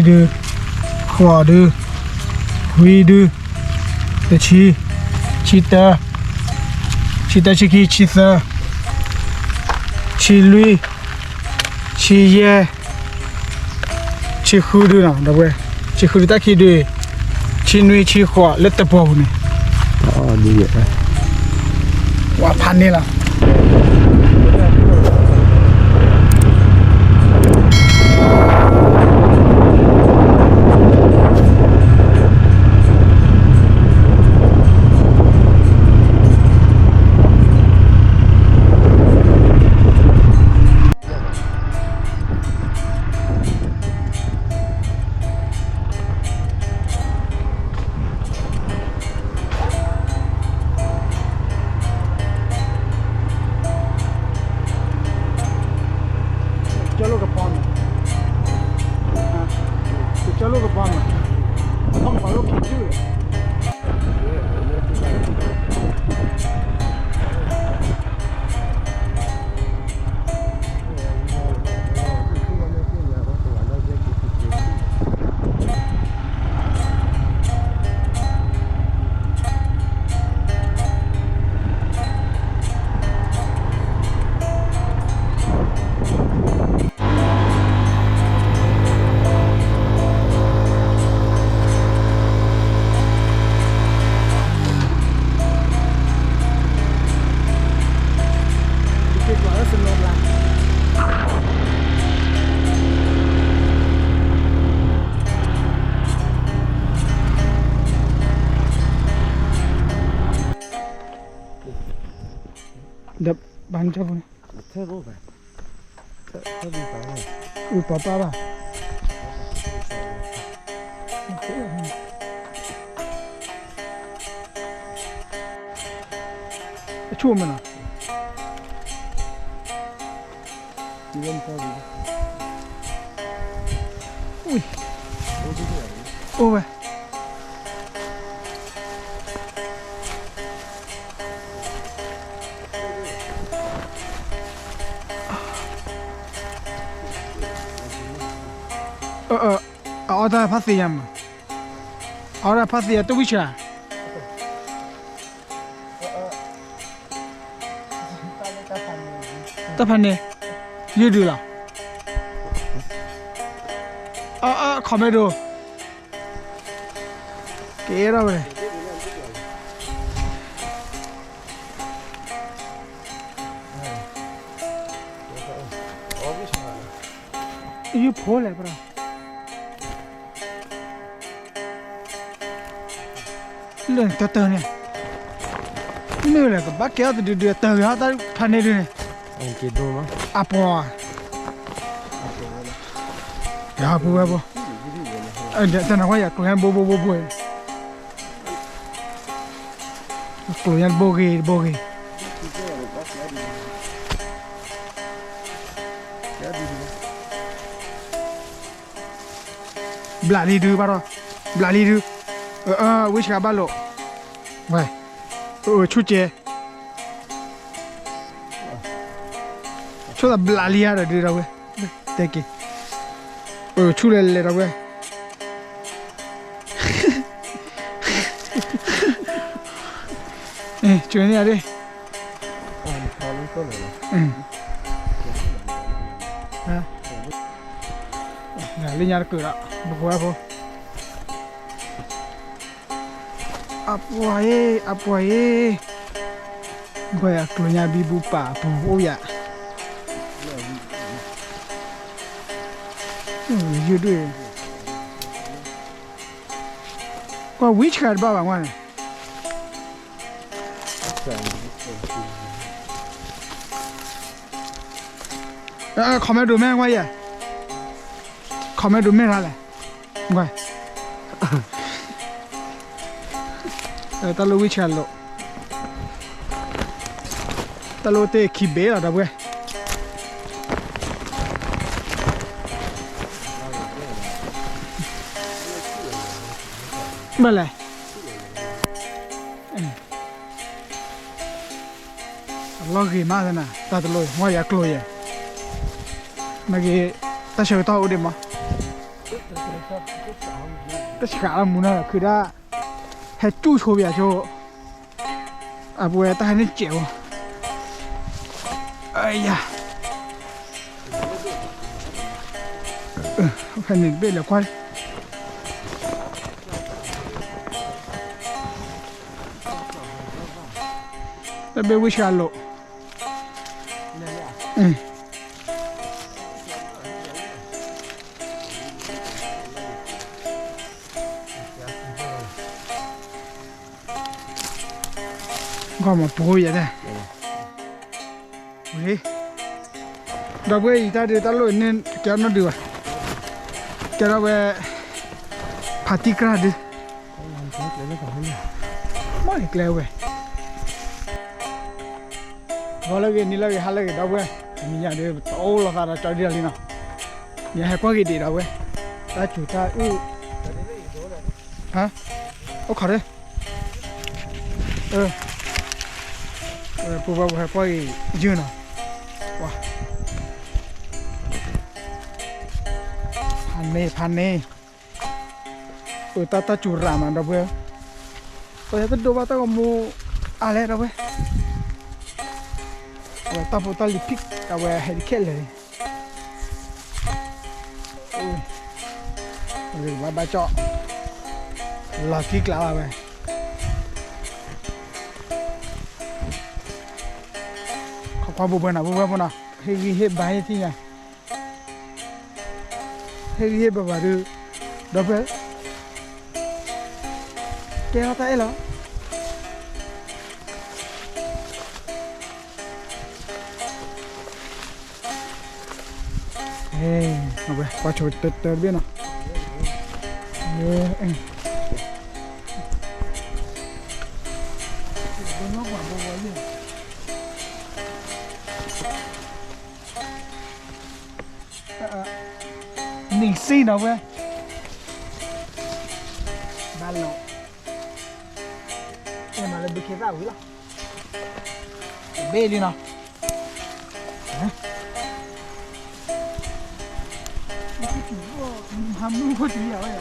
ဒု, ဃိးဒု, ဝံဒု, တဆံ, ဆံတၢ, ဆံတၢ ဆံခံ, ဆံသၢ, ဆံလွံၢ်, ဆံယဲၢ်, ဆံဃုဒုနီၤ ဒီပုၢ်ဝဲၢ်, ဆံဃုဒုတၢ်ခံဒု, ဆံနွံ ဆံဃိးလၢတပီၤပူၤန့ၣ်, ဝဲဖးန့ၢ်လီၤ. ကၠီလိာ်ကပီၤမး, ကၠီလိာ်ကပီၤမး, အခီၣ်ကပီၤလိၣ်ခံဒု. ဒီးဘၣ်နၢ်ပူၤန့ၣ်, ဝံၤပှၤပၢ်ဘၣ်, အဆူၣ်မ့ၢ်နီၤ, အိၣ်ဝဲ အအီၣ်တၢ်ဖးသ့ယါမး, အီၣ်တၢ်ဖးသ့ယါတဝံၣ်ဆှး, တၢ်ဖးန့ၣ် ယုၢ်ဒုးလီၤ, အခီၣ်မဲဒိၣ် ကဲထီၣ်ဝဲ, ယုၢ်ဖိလဲၣ်ပှၤ လၢတၢ်တၢၢ်န့ၣ်, မ့ၢ်လဲၣ် ကဘၣ်ကဲအီၤတဒုဒု တၢၢ်ဂ့ၤဟီၣ်တၢ်ဖးန့ၣ်ဒုန့ၣ်, အပှၤ, ယၤပူၤဝဲပှၤ, တနၤဝဲယၤကျိၤညါဘိဘိဘိဘိ, ကျိၤညါတဘိဂ့ၤတဘိဂ့ၤ ဘျးလံဒုဘၣ်ဒီး, ဘျးလံဒု, ဝံၣ်ဆှါဘၣ်လိာ်, ဝဲ, ဆူၣ်ကဲ, ဆိသးဘျးလံဧါဒီးဒုဒီးဝဲ, တဲက့ၤ, ဆူၣ်လဲၤလဲၤဒီးဝဲ, ကၠွဲန့ၣ်ဧါဒ့ၣ် လၢညါတကုာ်ဒီး ပကွၢ်ဖိ, အပှၤအ့ၣ် အပှၤအ့ၣ်, ဘၣ်ယၤကျိၤညါဘံဘူပာ်အပူၤအိၣ်ယၤ, ယုၢ်ဒုး, ကွၢ်ဝံဆှါတဘၣ်ဘၣ်မးန့ၣ် ခီၣ်မဲဒိၣ်မဲၢ်ဝဲယဲၢ်, ခီၣ်မဲဒိၣ်မဲၢ်ရၤလဲၣ်, ဝဲ, တၢ်လိၣ်ဝံဆှါလိာ်, တၢ်လိၣ်တ့ၢ်ခံဘ့ၣ်လီၤဒီပုၢ်ဝဲၢ်, ဘၣ်လဲၣ် အလီၢ်ဂ့ၤမးသနၤ တၢ်တလိၣ် ဝဲယၤကျိၤယဲၢ်, မ့ၢ်ဂ့ၤ တၢ်ဆၢကတီၢ်အိၣ်ဒံးမး, တစှၤလီၤမူနီၤ ခုဒၣ် ဟဲကၠူၣ်ဆိပယၤဆိ အပဝဲတၢ်ဟဲန့ၣ်စဲးဝဲ အယၤ ဖဲန့ၣ်တဘ့ၣ်လဲၤကွၢ် တဘ့ၣ်ဝံၣ်စှၤလိာ် ဂီၢ်မၤပူၤယဲဒၣ် ဒီပုၢ်ဝဲၢ်အံၤတၢ်ဒုးတၢ်လိၣ်န့ၣ် ကဲအီၤနီၢ်ဒုးဘၣ် ကဲထီၣ်ဝဲ ဖးတံၢ်ကြၢ်ဒုး မ့ၢ်ကျဲဝဲ ဂီၤလၢဂ့ၤ နံၤလၢဂ့ၤ ဟါလၢဂ့ၤ ဒီပုၢ်ဝဲၢ် တနံၤညါဒုး ပတအိၣ်လီၤသးဒီးကၠီဒံးလီၤလံနီၤ ယဟဲကွၢ်က့ၤဒံးဒီပုၢ်ဝဲၢ် တၢ်စူၤတၢ်အုၣ် ဟါ အိၣ်ခိးဒၢ ပူၤဘၣ်ပဟဲကွၢ်က့ၤယုၢ်နီၤ ဖးန့ၢ်ဖးန့ၢ် အတၢ်တၢ်စူၤရၤမးဒီပုၢ်ဝဲၢ် ပှၤတဒိဘၣ်တၢ်ဂီၤမူအါလဲၣ်ဒီပုၢ်ဝဲၢ် အဝဲတၢ်ဖိတၢ်လံၤဖံး အဝဲဟဲဒ်ခဲလၢာ် ဘၣ်ဘၣ်ကၠီၣ် လီၤထံကျါလီၤဝဲ ခီခွါဘိဘၢနီၤ ဘိဘၢဖိနီၤ ဟ့ၣ်ဂံၢ်ဟ့ၣ်ဘါဟ့ၣ်ထံၣ်ညါ ဟ့ၣ်ဂံၢ်ဟ့ၣ်ဘါဘၣ်ဒုး ဒီပုၢ်ဝဲၢ် ကဲထီၣ်တၢ်အဲၣ်လီၤ ဝဲကွၢ်ဆိတၢတၢတဘ့ၣ်နီၤ နံၣ်စံနီၤဝဲ ဘၣ်လီၤ အဲၣ်မးလၢဘုခ့သၣ်ဝံၤလီၤ တဘ့ၣ်လံနီၤ ဟါမုၢ်ခိၣ်တံၢ်ယၤဝဲ လီ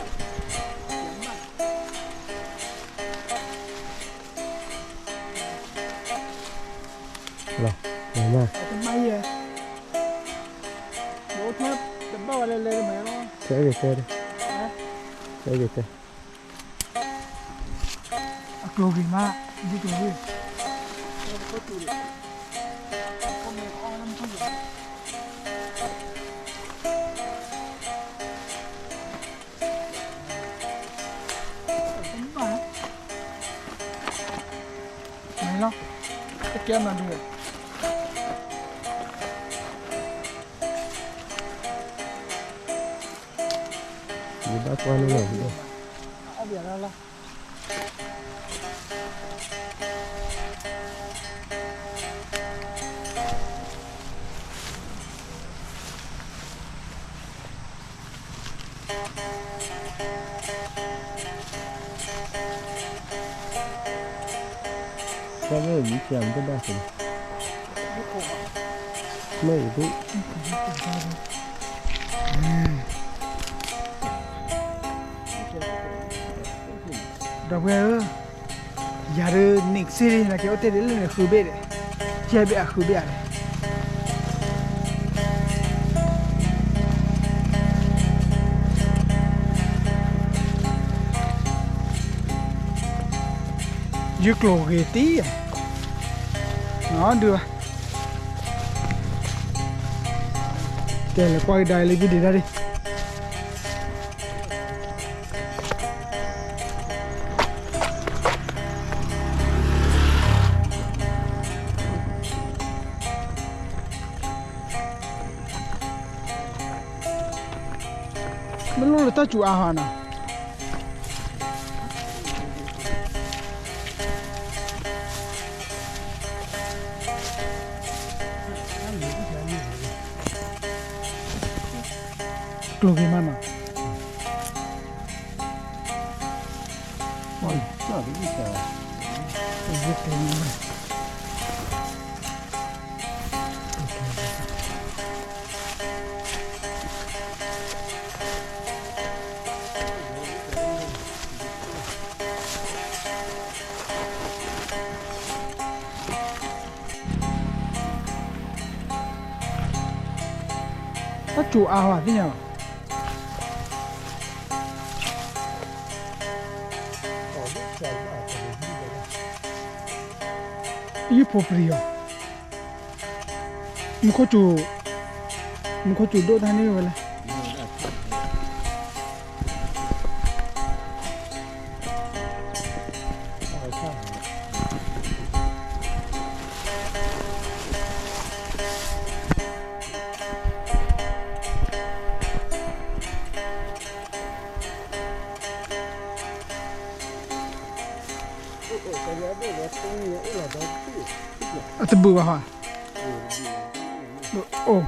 ၤ တမၤယဲ တဘၣ်ဝဲလဲၤလဲၤတမၤလီၤ တဲဂ့ၤတဲ တဲဂ့ၤတဲ အကျိၤဂ့ၤမး ဒ်ကျိၤဂ့ၤ မ့ၢ်လီၤ တကဲမၤဒုး ယဘၣ်ကွၢ်န့ၣ်လီၤ အဘၣ်လီၤ တၢ်ဝဲအံၤ မ့ၢ်ဆံးမ့ၢ်တဘၣ်ဆံး မ့ၢ်အံၤဒ် ဒီပုၢ်ဝဲၢ်ဧၢ, ယၤဒုးနံၣ်စ့ၢ်လံ နကဲအိၣ်တ့ၢ်ဒ်လဲၣ်န့ၣ် ဃုဘ့ၣ်ဒီး, ကဲဘ့ၣ်အဃုဘ့ၣ်ဧါန့ၣ် ယကျိၤဂ့ၤတံၢ်ဧါ, နဒုးဘၣ်, ကဲလဲၤကွၢ်ကဒါလၢယဒံးတၢ်ဒံး မ့ၢ်လိၣ်လၢတၢ်စူၤအါဟီနီၤ, ကျိၤဂ့ၤမးနီၤ. တၢ်ကၠိအါဟီသ့ၣ်ညါလီၤ. ယဖိပရံၤအီၤ, မူခိၣ်ကၠိ, မူခိၣ်ကၠိဒိၣ်တၢ်န့ၢ်ဝဲလဲၣ်. အတဘုးဘၣ်ဟီ, အိၣ်,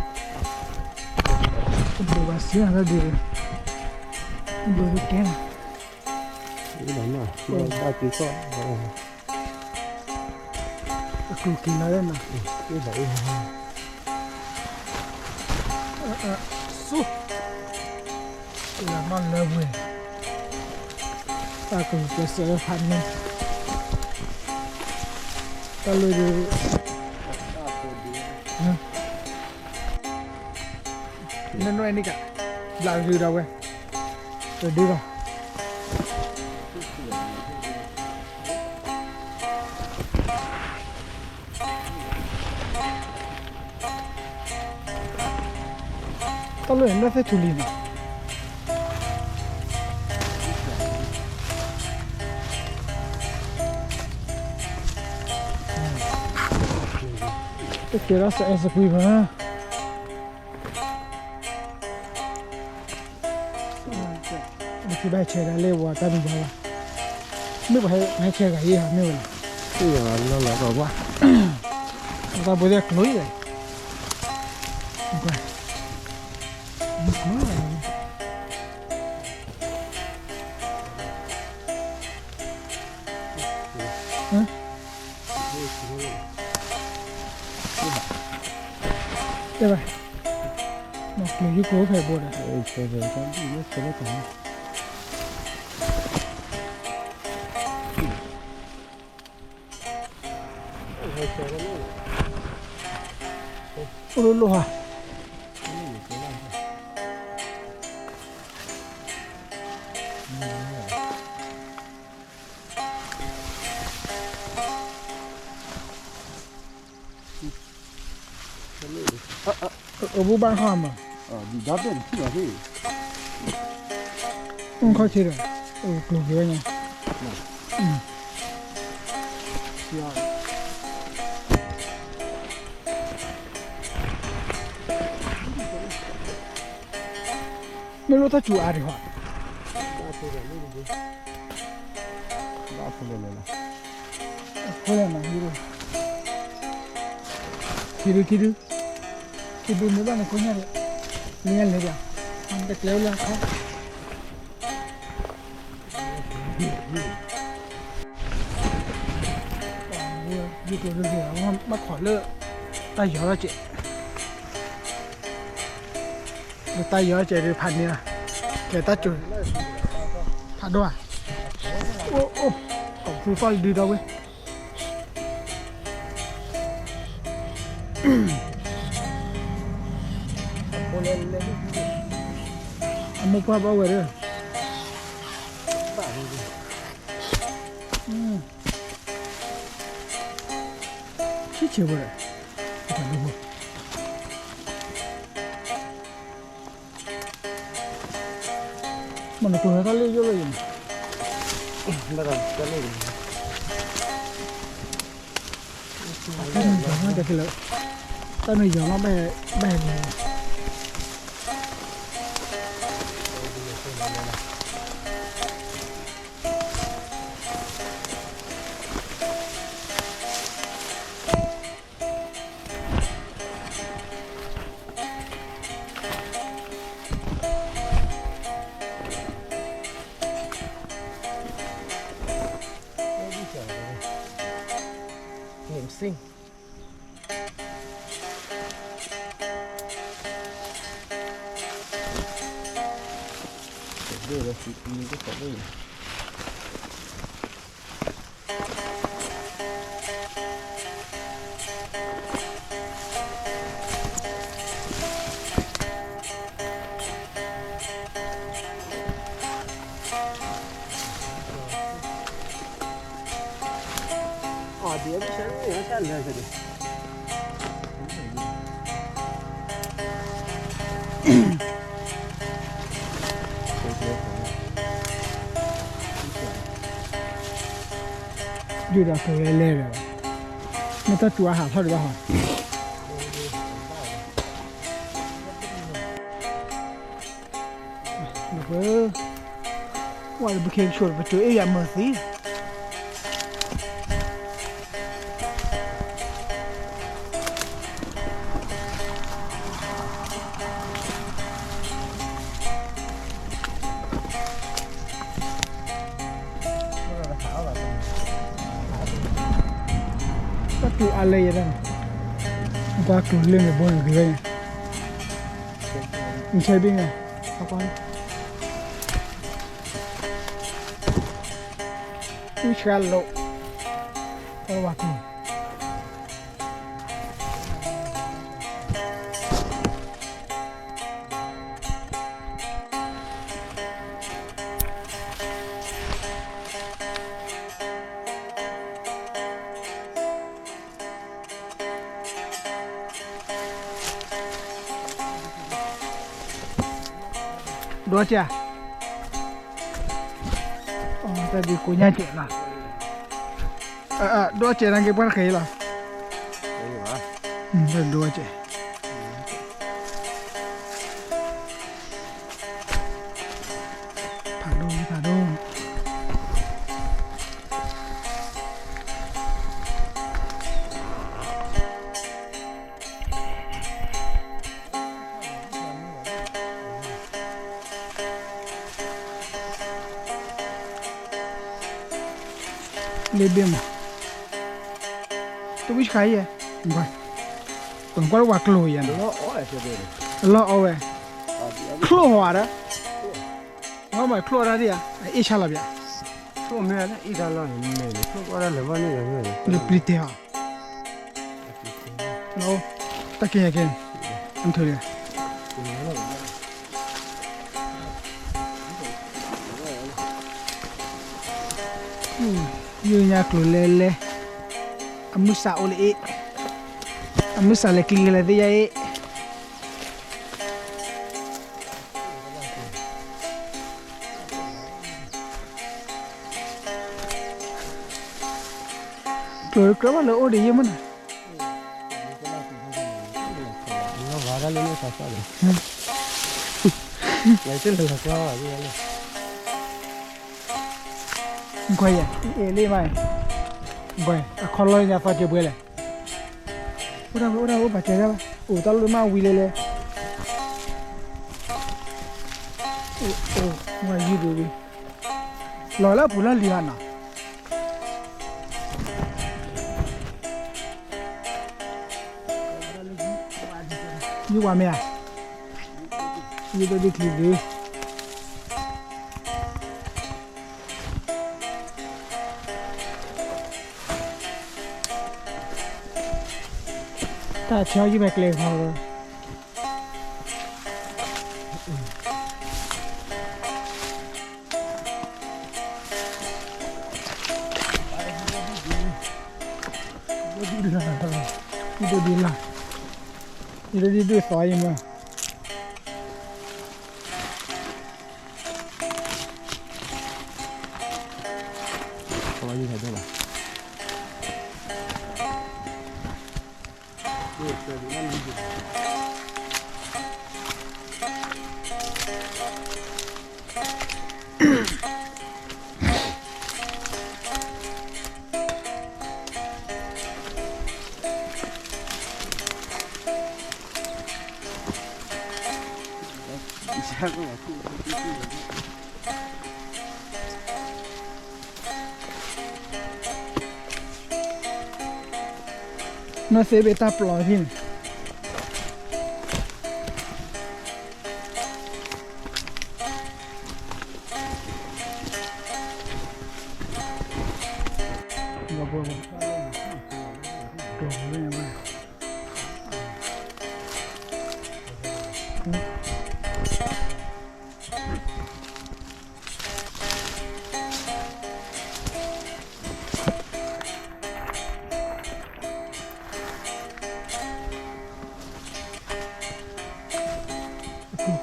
တဘုးဘၣ်စံးတၢ်ဒ်, ဘုးကဲလီၤ, ဘၣ်က့ၤကီၢ် အကျိၤက့ၤလီၤလၢနီၤ, ဆူ, လၢနီၢ်လၢပှဲၤ, တၢ်ကလုၢ်ကဲစဲးဖးန့ၣ်, တၢ်လၢဒ် နနွဲၣ်န့ၣ်က, ဘျးကဒုဒီးဝဲ, တဒုဒီး တၢ်လၢန့ၣ် လၢသ့ၣ်ထူလံၤနီၤ, တကဲထီၣ်စဲးအဲၣ်စကွံဘၣ်. ပဘၣ်ဟဲဆဲးဒၣ်လၢပှၤတၢ်မံၤဘၣ်ဘၣ်, မ့ၢ်ပှၤဟဲဆဲးဂၤယဲၢ်မ့ၢ်ဝဲလီၤ, လီၤလီၤဘၣ်, တၢ်ဘိသ့ၣ်ကျိၤအံၤ, ကျိၤ, တဲဘၣ်, မ့ၢ်ကျိၤယုၢ်ကျိၤဖဲဘိဒီး အိၣ်လၢလိၣ်ဟါ, အဘူးဘၣ်ခီမး, ခီဆ့ဒီး, ကျိၤက့ၤဝဲညါ မ့ၢ်လိၣ်တၢ်စူၤအါဒံးဟီ, အဃိန့ၣ်, ခံဒု, ခံဒု, ခံဒုမ့ၢ်ဘၣ်န့ၣ်ခိၣ်ညါဒီး, မ့ၢ်ညါလဲၤဒီး, တကျဲအိၣ်လၢအခီ ယကျိၤဒုက့ၤ, ဘၣ်ခိးလၢ တၢ်ယီၤလီၤကဲး, လၢတၢ်ယီၤလီၤကဲးဒုးဖးန့ၢ်လီၤ, ကဲတၢ်ကၠိၤ, ဖးဒိၣ်ဧါ, အိၣ်, အိၣ်, ကီၢ်ဖုသီၣ်ဒုဒီဝဲ အမိၢ်ပှၢ်ဘၣ်ဝဲဒီး, ဆံးဆံးဝဲဒီး, မ့ၢ်နကျိၤဟဲထီၣ်လၢယိၣ်လၢယိၣ်န့ၣ်, တၢ်မ့ၢ်ယီၤမး, တၢ်မ့ၢ်ယီၤမးဘၣ်ဟဲ, ဘၣ်ဟဲန့ၣ် ဒုၣ်ဒါကျိၤလဲၤလဲၤဒီး မ့ၢ်တၢ်တူၢ်အဟးထီၣ်ဒံးဘၣ်ဟီ ပှၤလၢပခ့ကဆိး ပကၠိအ့ၣ်ယၤမၤသံ တၢ်တူၢ်အါလဲၣ်ယဲဒၣ်န့ၣ် ကွၢ်ကျိၤလၢန့ၣ်ဘိန့ၣ်ဂ့ၤဝဲန့ၣ် နဆဲဘ့ၣ်န့ၣ် အကွၢ် အုၣ်ဆှါလိာ် ပဝဲကျိၤ ဒိကဲး, တၢ်ဒုးကိးညါကဲးလီၤ, ဒိကဲးနာ်က့ၤပှၤတဃဲၤလီၤ, တၢ်ဒိကဲး, ဖးဒိၣ်ဖးဒိၣ် လ့ဘ့ၣ်မး, တဝံၣ်ဆှါယဲၢ်, ပကွၢ်လၢဝၤကျိၤယဲၢ်န့ၣ်, အလီၢ်အီဝဲ, ချိၣ်ဝဲဒီး, ဝဲမၤချိၣ်ဝဲဒၣ်ဒ်ဧါ, အအ့ၣ်ဆါလီၤပျး, လၢပျံၤတဲာ်အီၤ, တၢ်ကဲကဲ, အထၢၣ်လံ ယုၢ်ညါကျိၤလဲလဲ, အမုၢ်စးအိၣ်လၢအ့ၣ်, အမုၢ်စးလဲၤကျံကလဲၤသ့ၣ်ယါအ့ၣ်, ကျိၤကြၢးဘၣ်လၢအိၣ်ဒံးယဲၢ်မးန့ၣ် ကွၢ်ယဲ, အ့ၣ်လံမး, အခီလီၤညါသီကဲးဘှဲလဲၣ်, အိၣ်ဒၣ်ဝဲ အိၣ်ဒၣ်ဝဲ ဘၣ်ကဲဒၣ်ဘၣ်, အိၣ်တၢ်လိၣ်မးဝံၤလဲၤလဲၤ, အိၣ်ဝဲယုၢ်ဒိၣ်ဝံၤ, လီၤလၢအပူၤလၢလံၤဧါနီၤ ယုၢ်ဝါမ့ၢ်ဧါ, ယုၢ်ဒိၣ်ဒ်ချံဒုး, တၢ်ဆၢယုၢ်ဖဲကျဲခီလီၤ ဒိၣ်ဒိၣ်လၢ်, ဒိၣ်ဒိၣ်လၢ်, ယဒိၣ်ဒိၣ်ဒိၣ်သီယမၢ်, နီၢ်သ့ဘ့ၣ်တၢ်ပျီၤထံၣ်န့ၣ် ဒီး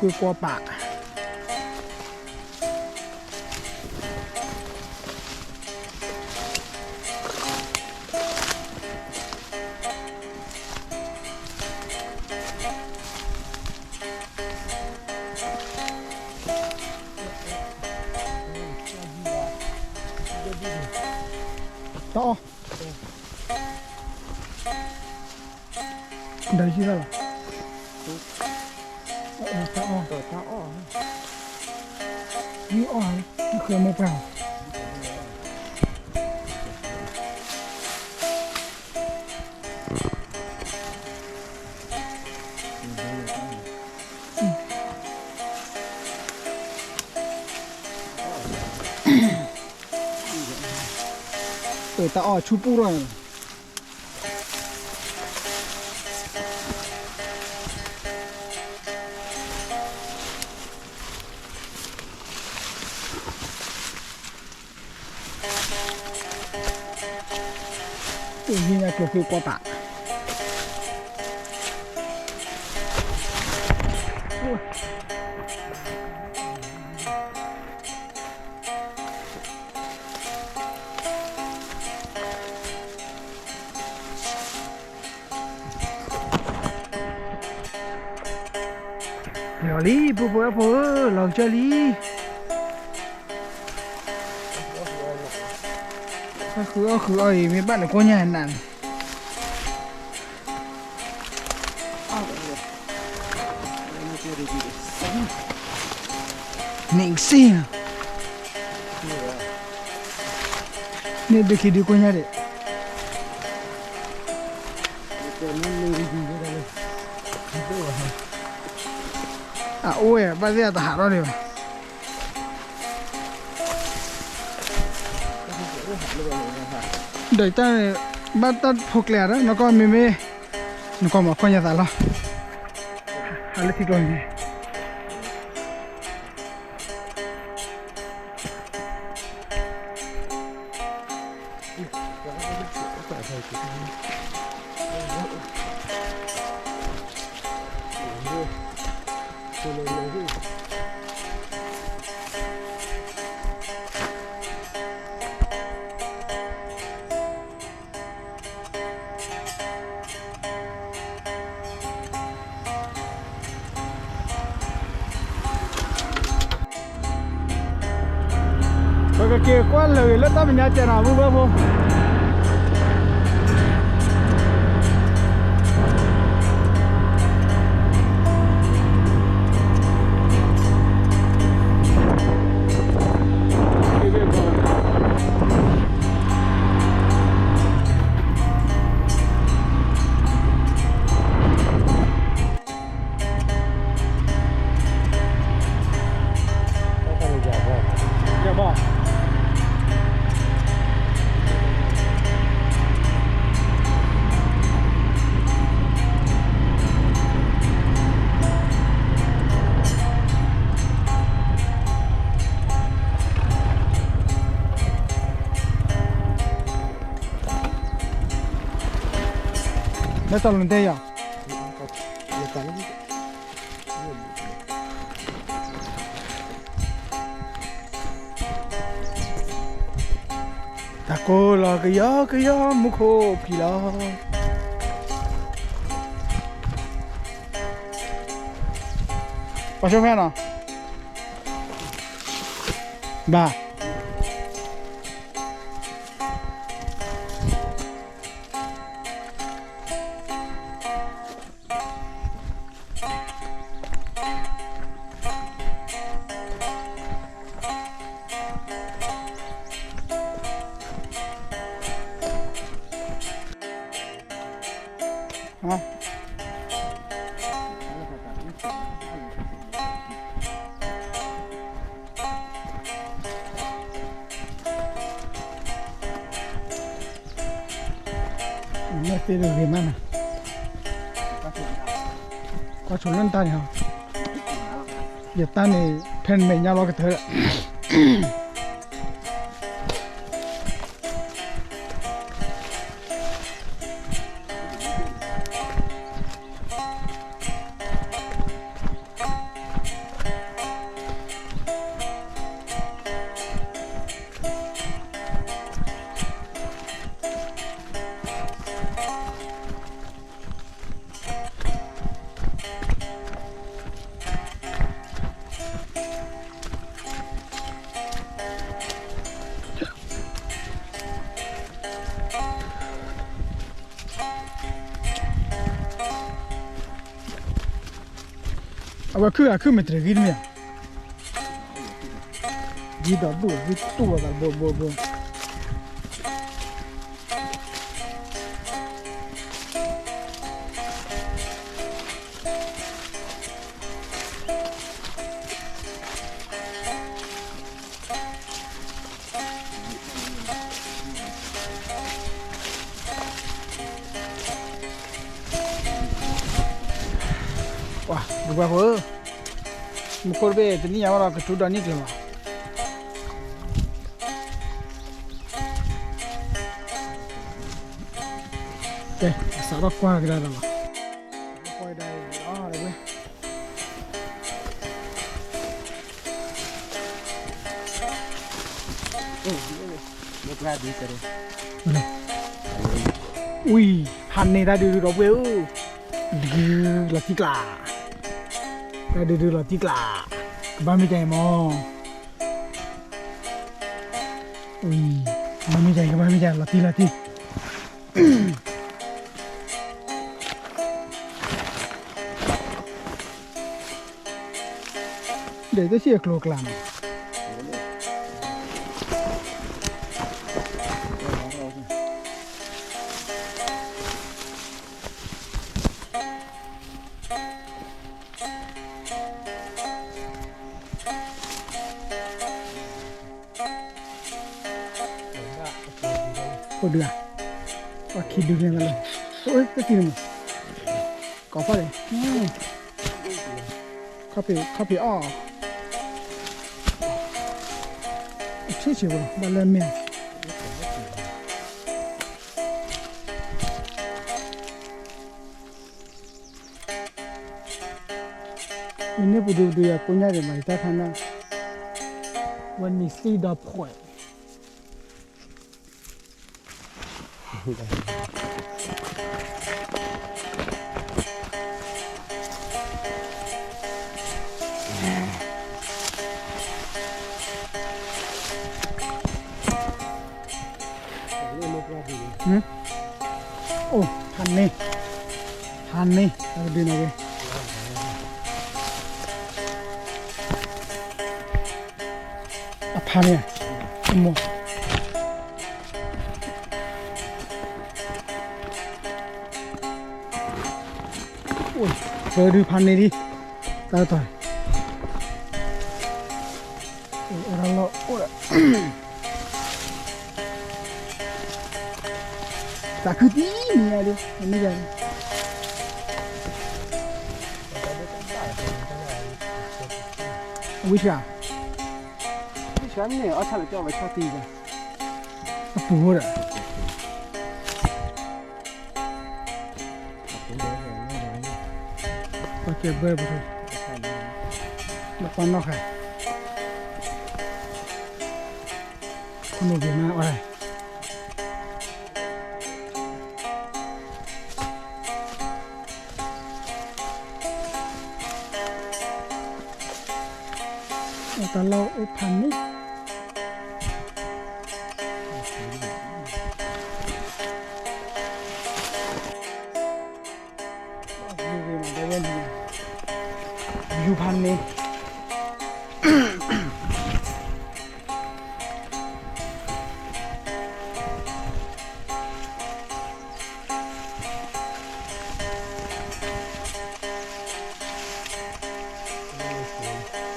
ဖဲက့ၤကွီပာ် တၢ်အီၣ် ဒီးယံၤလီၤလီၤ တၢ်အီၣ် တၢ်အီၣ် ယံၤအီၣ် ယဃဲမိၢ်ပှၢ် တၢ်အီၣ်ဆူပူၣ်ထီၣ်န့ၣ် ဟံးညါကျိၤဖဲကွီပာ် လီၤလံ ပုၢ်ဖိဝဲၢ်ဖိဧၢ လီၤကစၢၢ်လံ အီၣ်ဃုာ်အီၣ်ဃုာ်အီၣ်အံၤ မ့ၢ်ဘၣ်န့ၣ်ကိညါနးန့ၣ် န့ၣ်စ့ၢ် န့ၣ်ဒုးခံဒုးကိညါဒံး အအိၣ်ဝဲ ဘၣ်သ့ၣ်အတဟးထီၣ်ဒံးဘၣ် ဒီးတၢ်န့ၣ် ဘၣ်တၢ်ဖိကျဲၤဒီး နကီၢ်မ့မ့ၢ် နကီၢ်မၤခိၣ်ညါသးလီၤ ဟးလၢထံကျိန့ၣ် ပကက့ၤကွၢ်လၢာ်ဂ့ၤလၢတၢ်မဲာ်ညါကဲးနီၤ ပုၢ်ဖိဖိ မ့ၢ်တၢ်လီၤတဲယၤ တၢ်ကိၢ်လီၤကယီကယီမူခိၣ်ဖံးလီၤ ပှၤဆိဖဲနီၤ ဘၣ် မ့ၢ်သ့တဂ့ၤမးနၤ, ကွၢ်ဆိလၢနတၢ်န့ၣ်ဟီ, ယတၢ်န့ၣ် ဖဲနမဲာ်ညါလီၤကတၢၢ်လၢာ် အ အဝဲခုၣ်ဂၤခုၣ်မ့ၢ်တြဲၤဂံၢ်တမ့ၢ်ဧါ, ဂံၢ်ဒီးဒိၣ်ဂံၢ်တူၢ်လိာ်သးတဘိတဘိတဘိ, ပှၤဒုးပှၤဖိဧၢ, မူခိၣ်တဘ့ၣ်တနံၣ်ညါဘၣ်ဒီးကထူဒီးန့ၢ်ကျဲၤလီၤ, ကဲ အစးထီၣ်ကွၢ်ကဒါဒီးလီၤ, ကွၢ်ကဒါဒီးဝဲ ဝံၤ ဖးန့ၢ်တၢ်ဒုးဒုးဒီပုၢ်ဝဲၢ်ဧၢ, ဒုးလီၤတံၢ်ကျါ, တၢ်ဒုးဒုးလီၤတံၢ်ကျါ, ကဘၣ်မ့ၢ်ကါအံၤမၢ်, ဝံၤ ကဘၣ်မ့ၢ်ကါအံၤ ကဘၣ်မ့ၢ်ကါ လီၤတံၢ်လီၤတံၢ် ဒီးတဆံအကျိၤကျါန့ၣ်, အိၣ်ဒုးဧါ, ပှၤခံဒုးန့ၣ်လီၤ, အိၣ်တသံန့ၣ်မး, ကိးဖီၣ်န့ၣ်, ခီၣ်ဖံးအီၣ်, အထံၣ်ဆံးဖိလီၤ ဘၣ်လၢမ့ၢ် မ့ၢ်န့ၢ်ပဒုပဒုယၤကိညၣ်ဒံးမး ယတၢ်ခါန့ၣ်, ဝဲနံၤသံဒီးဖှဲး အိၣ်ဖးန့ၢ်, ဖးန့ၢ် တၢ်ကဒုးန့ၣ်က့ၤ, အဖးန့ၢ်, အမိၢ် အိၣ် ပၢဒုးဖးန့ၢ်ဒံး, တၢ်တၢ် အိၣ်လီၤအိၣ်ဒီး သးခုတံၢ်မံၤညါဒုး မ့ၢ်ယၤန့ၣ် ဝံၢ်ဆှါ, ဝံၢ်ဆှါန့ၣ် အီၣ်ဆၣ်လၢကၠီဝဲဆၣ်သံဘၣ်, အပူၤဒီး ပှၤကဲဘၢပူၤ, လၢပှၤနီၢ်ဃာ်, ခိၣ်နူာ်က့ၤမးအီၣ် အိၣ်တၢ်လီၢ်အိၣ်ဖးန့ၣ် ယူၤဖးန့ၣ်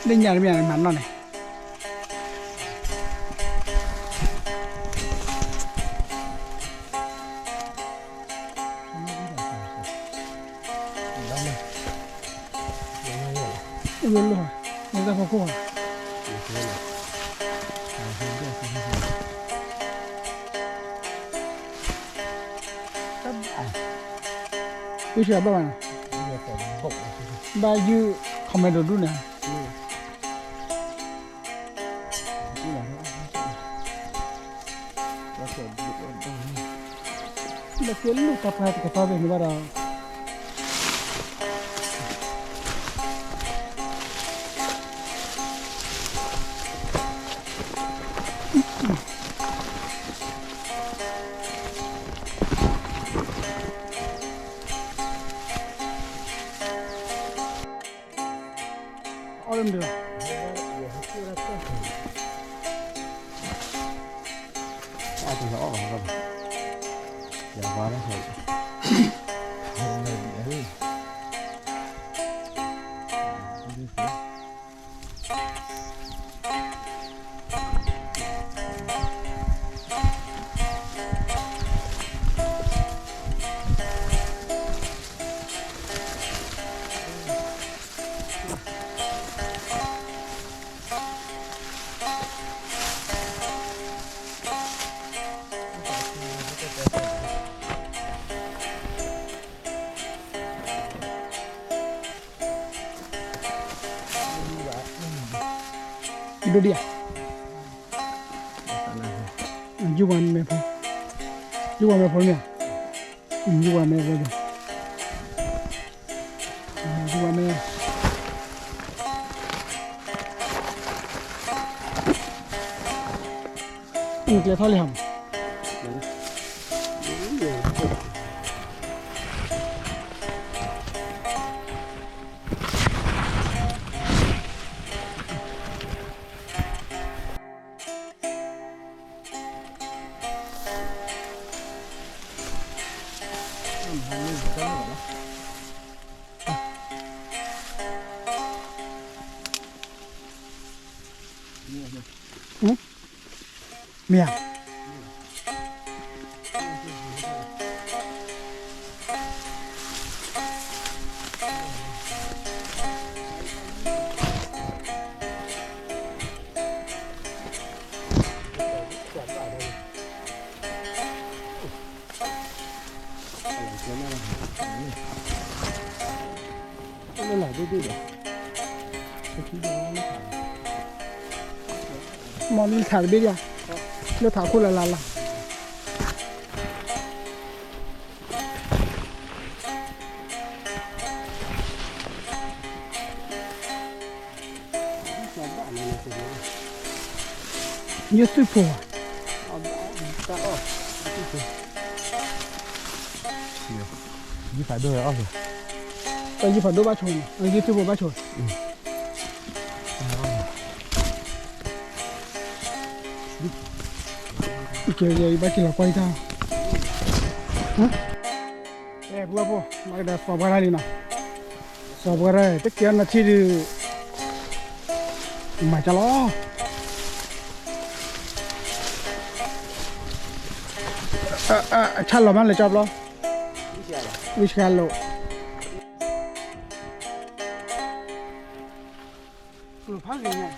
လၢညါတမ့ၢ်မၤနီၢ်န့ၣ် လၢလၢ လၢတၢ်ဖီခိၣ်ဧါ ဝံၢ်ဆှါဘၣ်ဘၣ်န့ၣ် ဘၣ်ယုၢ် ခီမဲဒိၣ်ဒူၣ်န့ၣ် လၢကဲလူၢ်တၢ်ပှၢ်တကတီၢ်ဖဲန့ၣ်ဘၣ်ဒီး ယၤဝါလီၤ ဒိၣ်ဒံးဧါ, ယုၢ်ဝါမဲဖိ, ယုၢ်ဝါမဲဖိမ့ၢ်ဧါ, ယုၢ်ဝါမဲဖိ, ယုၢ်ဝါမဲ, ကျဲထီၣ်လံဟါမး မ့ၢ်ဧါ. မ့ၢ်လၢထးတဘ့ၣ်ဒၣ်, လၢထးခိၣ်လၢ်လၢ်လၢ်, ယုၢ်သုးဖိ, ယုၢ်ဖးဒိၣ်အီၣ်, ယုၢ်ဖးဒိၣ်ဘၣ်ဆိ, ယုၢ်သုးဖိဘၣ်ဆိ, ကဲယဘၣ်က့ၤလီၤကွၢ်ယတၢ်, အဲ ပဝဲဖိ မၤကဒီးစီၤပှၤတၢ်လံနီၤ, စီၤပှၤတၢ် တကဲအီၤနီၤထံဒုး မၤကလီၤ, အဆၣ်လီၤမးလၢကၠီဘျီ, ဝံၢ်ဆှါလိာ်, ဖးဂ့ၤညါ,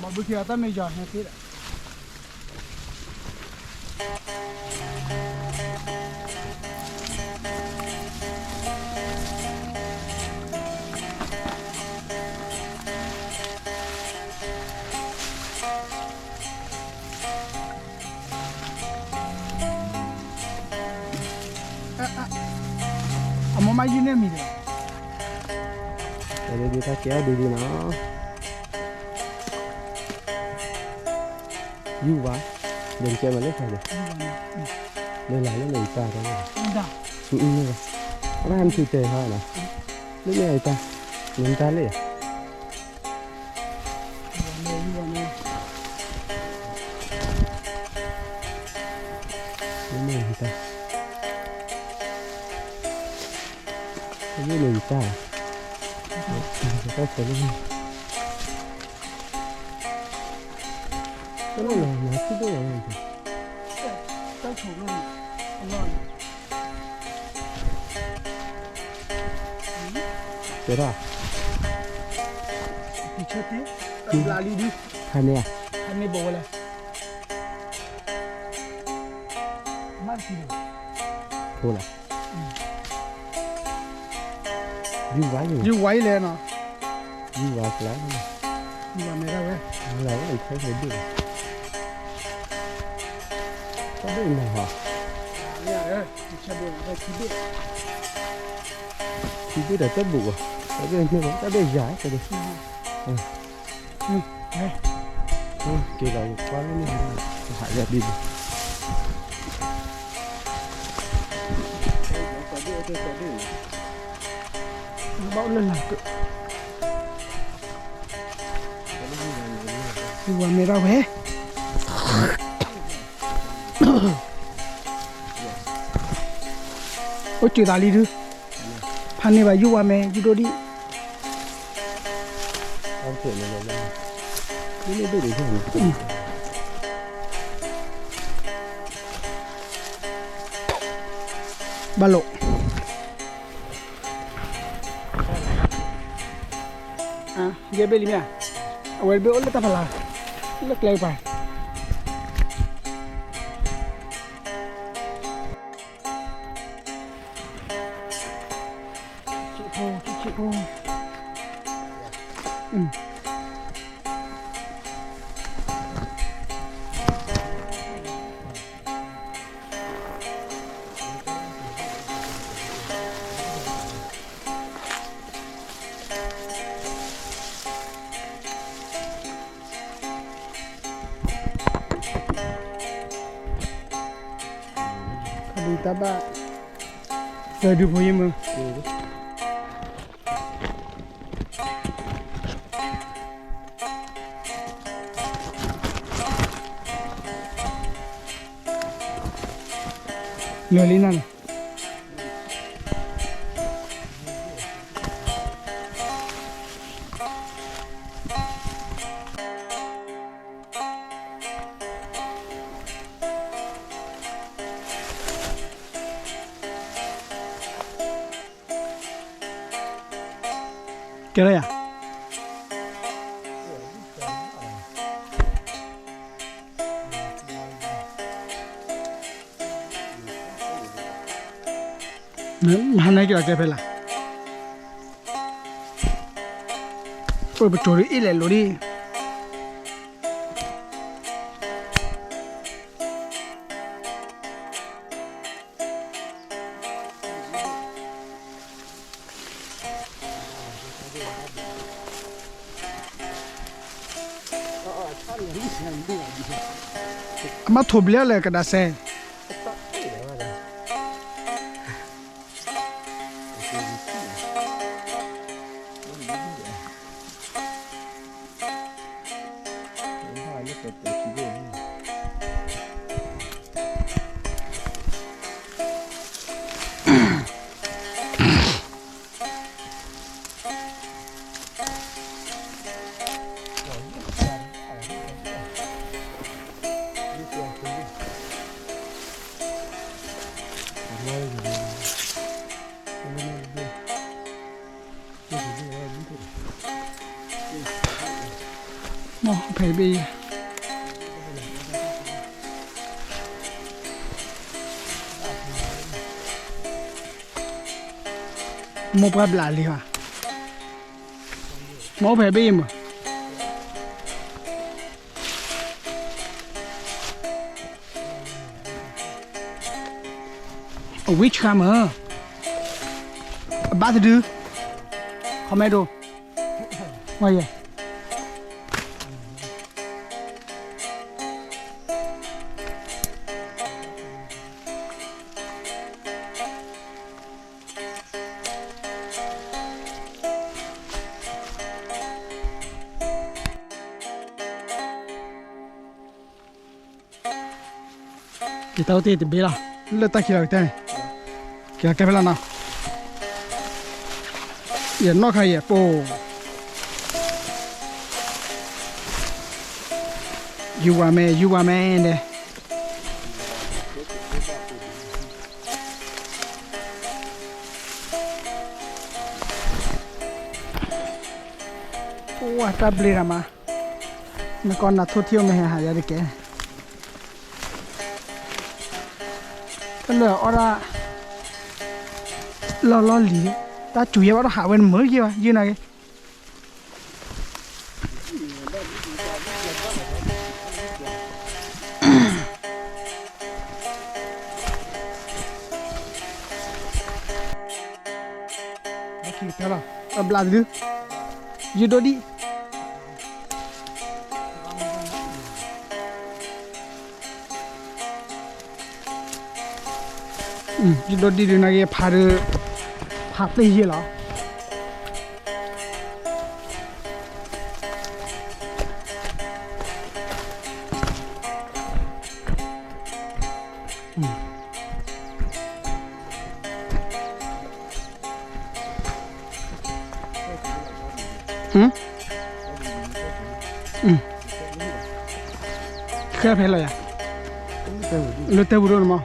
ဘၣ်ဘုခ့အတၢ်မ့ၢ်ယွၤဟဲသ့ဒီး အမိၢ်မးယုၢ်န့ၢ်မံၤဒီး, တၢ်ကဲအီၤဒ်ဒ်နီၤ, ယူၢ်ဘၣ်, ဒီးကဲမၤလၢဖးဒီး, လၢလၢလၢလၢယတၢ်တၢ်, အၢ အရၣ်နထူတဲဟါနီၤ, လၢမ့ၢ်အတၢ်, နတၢ်လဲၣ် မ့ၢ်တၢ်, မ့ၢ်တၢ်, တၢ်ဆိၣ်လၢ, တၢ်ဆိၣ်လၢ, တဲဒၣ်, ဖးန့ၢ်ဧါ, ဖးန့ၢ်ဘၣ်ဝဲလဲၣ်, မ့ၢ်တကံၢ်, ဖိလၢ, ယူၢ်ဝါအံၤလဲၣ်နီၤ, ယူၤဝါကျါ, ယူၤဝါမဲာ်ဒၣ်ဝဲ, လၢအံၤခဲခဲဒိၣ်, တၢ်ဒိၣ်မးဟါ, ထံဘိၣ်ဒီးတၢ်ဘူၣ်ဘၣ်, တၢ်ဒိၣ်န့ၣ်ဘၣ် တၢ်ဒိၣ်ယၤ, က့ၤလီၤ ကွၢ်လၢန့ၣ်, ဟးယၤဒ်န့ၣ်, ဘၣ်လၢလၢ်က, ယူၤဝါမဲာ်ဒၣ်ဝဲ, အိၣ်စူၤသးလံဒု, ဖးန့ၢ်ဘၣ်ယူၤဝါမဲာ် ယူၤဒိၣ်ဒံး ဘၣ်လိာ်, ယဲဘ့ၣ်လံမ့ၢ်, အဝဲတဘ့ၣ်အိၣ်လၢတၢ်ဖးလၢ်, လၢကျဲကပၤ ခီဒုးတၢ်ဘၣ်, ကဒုးဖိယမုၢ်, လၢာ်လံနၤန့ၣ် ကဲလၢယၤ, မဟါန့ၣ်က့ၤလီၤကဲဖဲလၢ်, ပကတိၤဒ်အ့ၣ်လဲၣ်လိၤဒံး အမ့ၢ်ထိးဘျဲၣ်လၢကဒါစဲ မ့ၢ်ဖဲဘ့ၣ် မိၢ်ပှၢ်ဘျးလံဧါ, မ့ၢ်အိၣ်ဖဲဘ့ၣ်ယမုၢ်, အဝံဆှါမုၢ်, အဘၣ်တဒု, ခီမဲဒိ, ဝါယဲ က့ၤတၢ်အိၣ်တ့ၢ်တဘ့ၣ်လီၤ, လၢတၢ်ခံလီၤကတၢၢ်န့ၣ်, က့ၤလီၤကဲဖဲလီၤနီၤ, ယနီၣ်ခါယဲၢ်ပိၢ်, ယူၤဝါမဲာ် ယူၤဝါမဲာ်န့ၣ် ပှၤတၢ်ဘျ့တၢ်မး, နကီၢ်နၤထိၣ်ထံၣ်အိၣ်မ့ၢ်ဟဲဟးယၤတကဲ, တၢ်လၢအီၣ်ဒၣ် လီၢ်လီၢ်လံၤ, တၢ်စူၤယဲဘၣ်ဒီးဟးဝဲနမုာ်က့ၤဘၣ် ယုၢ်နၤက့ၤ, ဘျးသု, ယဒိၣ်ဒံး, ယဒိၣ်ဒံးဒုး နာ်က့ဖးဒုး, ဖးသ့ယဲၢ်လီၤ. ဃဲဖဲလီၤယၤ, လၢတဲပူၤဒိၣ်န့ၣ်မး.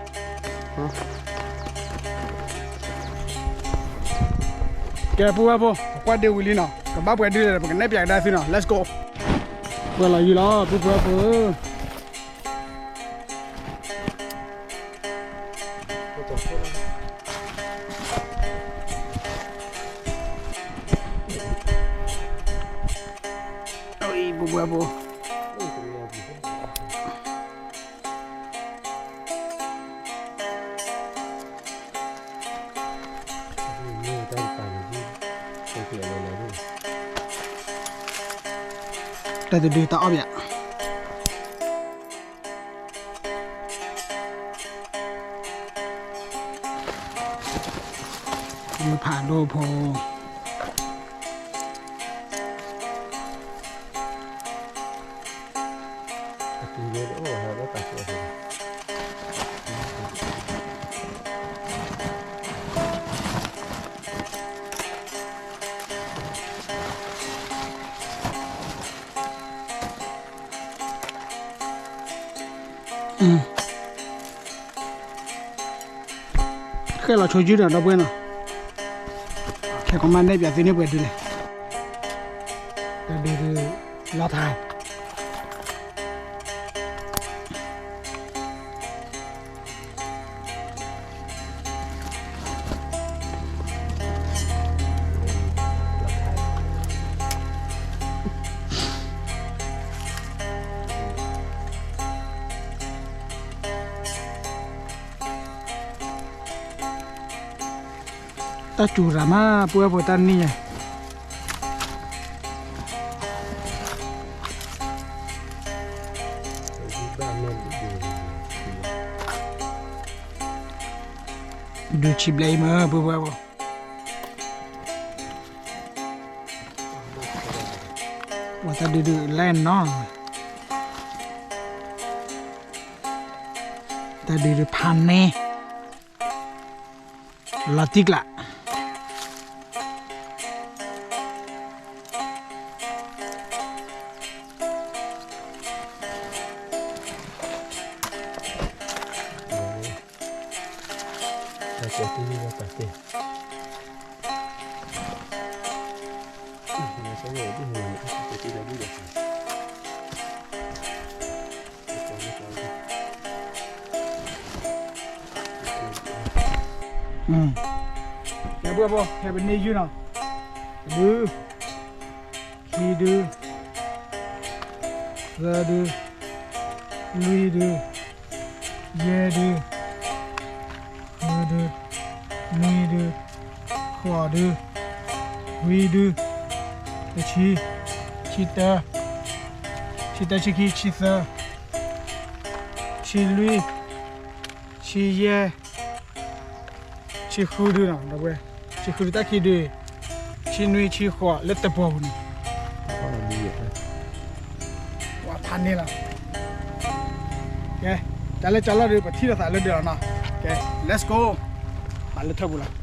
ကဲ ပုၢ်ဝဲၢ်ဖိ ပကွၢ်ဒ့ဝံၤလံနီၤ, ကဘၣ်ပှဲၤဒုလဲၣ် ပကနဲၣ်ပၠးကဒါသုနီၤ, let's go. ပှဲၤလီၤယံၤလီၤ ပုၢ်ဝဲၢ်ဖိဧၢ. ပုၢ်ဝဲၢ်ဖိ တၢ်တဒုတၢ်အီၣ်ဘၣ်, မုၢ်ဖးဒိၣ်ဖိ ဃဲလီၤဆိယုၢ်ဒီး ဒီပုၢ်ဝဲၢ်နီၤ, ခဲကမၣ်နဲၣ်ပၠးသုန့ၢ်ပှဲၤဒုလဲၣ်, တၢ်ဒုဒု လီၤထါ တၢ်စူၤရၤမး ပုၢ်ဝဲၢ်ဖိတၢ်နံၣ်ညါ, ဒုဆံဘျဲၣ်အံၤမ့ၢ် ပုၢ်ဝဲၢ်ဖိ, ဝဲတၢ်ဒုဒုလဲၣ်နီၤ, တၢ်ဒုဒုဖးန့ၣ် လီၤတံၢ်ကျး ကဲ ပုၢ်ဝဲၢ်ဖိ ဟဲပန့ၢ်ယုၢ်နီၤ, ဒု, ခံဒု, သၢဒု, လွံၢ်ဒု, ယဲၢ်ဒု, ဃုဒု, နွံဒု, ဃိးဒု, ဝံဒု, တဆံ, ဆံတၢ, ဆံတၢ ဆံခံ ဆံသၢ, ဆံလွံၢ်, ဆံယဲၢ်, ဆံဃုဒုနီၤ, ဒီပုၢ်ဝဲၢ်, ဆံဃုဒုတၢ်ခံဒု, ဆံနွံ ဆံဃိး လၢတပှီၤပူၤန့ၣ်, ဝဲဖးန့ၢ်လီၤ. ကဲ, တၢ်လၢကၠီလီၢ်ဒုး ပထံၣ်လိာ်သးလၢဒၢးလီၤနီၤ. ကဲ, let's go. ပာ်လၢထၢၣ်ပူၤလီၤ.